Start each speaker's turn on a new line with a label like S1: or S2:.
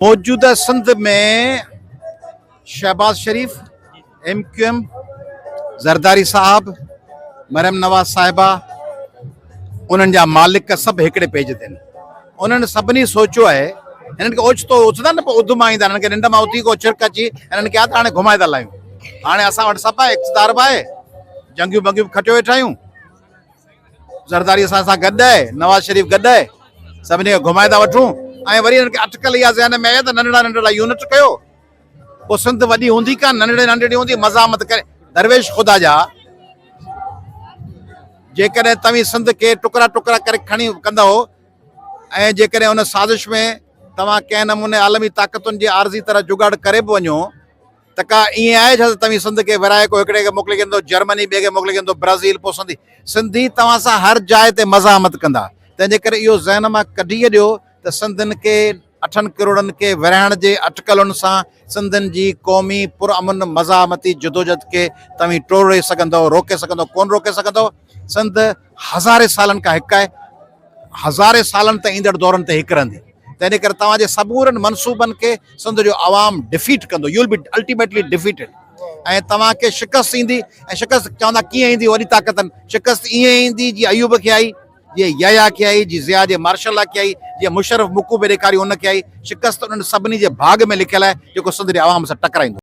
S1: موجوده Sindh ۾ Shahbaz Sharif, M Q M, Zardari صاحب، مريم نواز صاحبه، انهن جا مالڪ سڀ هڪڙي پيج تي آهن. انهن سڀني سوچيو آهي، هنن کي اوچتو اٿندا نه پوء اڌ مان ايندا، هنن کي ننڊ مان اٿي ڪو ڇرڪ اچي هنن کي آ ته هاڻي گهمائي ٿا لاهيون. هاڻي اسان وٽ سڀ آهي، اقتدار به آهي، جنگيون بنگيون به کٽيو ويٺا آهيون. زرداري اسان سان گڏ آهي، نواز شريف گڏ آهي، سڀني کي گهمائي ٿا وٺون ۽ وري هنن کي اٽڪل اها ذهن ۾ آئي ته ننڍڙا ننڍڙا يونٽ ڪيو، پوء سنڌ وڏي هوندي ڪانه، ننڍڙي ننڍڙي هوندي، مزاحمت ڪري درويش خدا جا جيڪڏهن توهين سنڌ کي ٽڪرا ٽڪرا ڪري کڻي ڪندؤ ۽ جيڪڏهن ان سازش ۾ توهان ڪنهن نموني عالمي طاقتن جي عارضي طرح جگاڙ ڪري به وڃو ته ڪا ائين آهي ڇا ته توهين سنڌ کي ورهائي ڪو هڪڙي کي موڪلي ڪندو جرمني ٻئي کي موڪلي ڪندو برازيل پوء سنڌي سنڌي توهان سان هر جاء تي مزاحمت ڪندا تنهن جي ڪري اهو ذهن مان ڪڍي ڇڏيو ته سنڌين کي اٺن ڪروڙن کي ورهائڻ جي اٽڪلن سان سنڌين جي قومي پرامن مزاحمتي جدوجھد کي توهين ٽوڙي سگهندؤ روڪي سگهندؤ ڪونه روڪي سگهندؤ سنڌ هزارين سالن کان هڪ آهي هزارين سالن تائين ايندڙ دورن تي هڪ رهندي تنهن ڪري توهان جي سمورن منصوبن کي سنڌ جو عوام ڊفيٽ ڪندو you will be ultimately defeated ۽ توهان کي شڪست ايندي ۽ شڪست چوندا ڪيئن ايندي وڏي طاقتن شڪست ائين ايندي جي ايوب کي آئي جي يحيٰ کي آئي جي ضياء جي مارشل لا کي آئي جي مشرف مڪو به ڏيکاري ان کي آئي شڪست انهن سڀني جي ڀاڳ ۾ لکيل آهي جيڪو سنڌ جي عوام سان ٽڪرائيندو.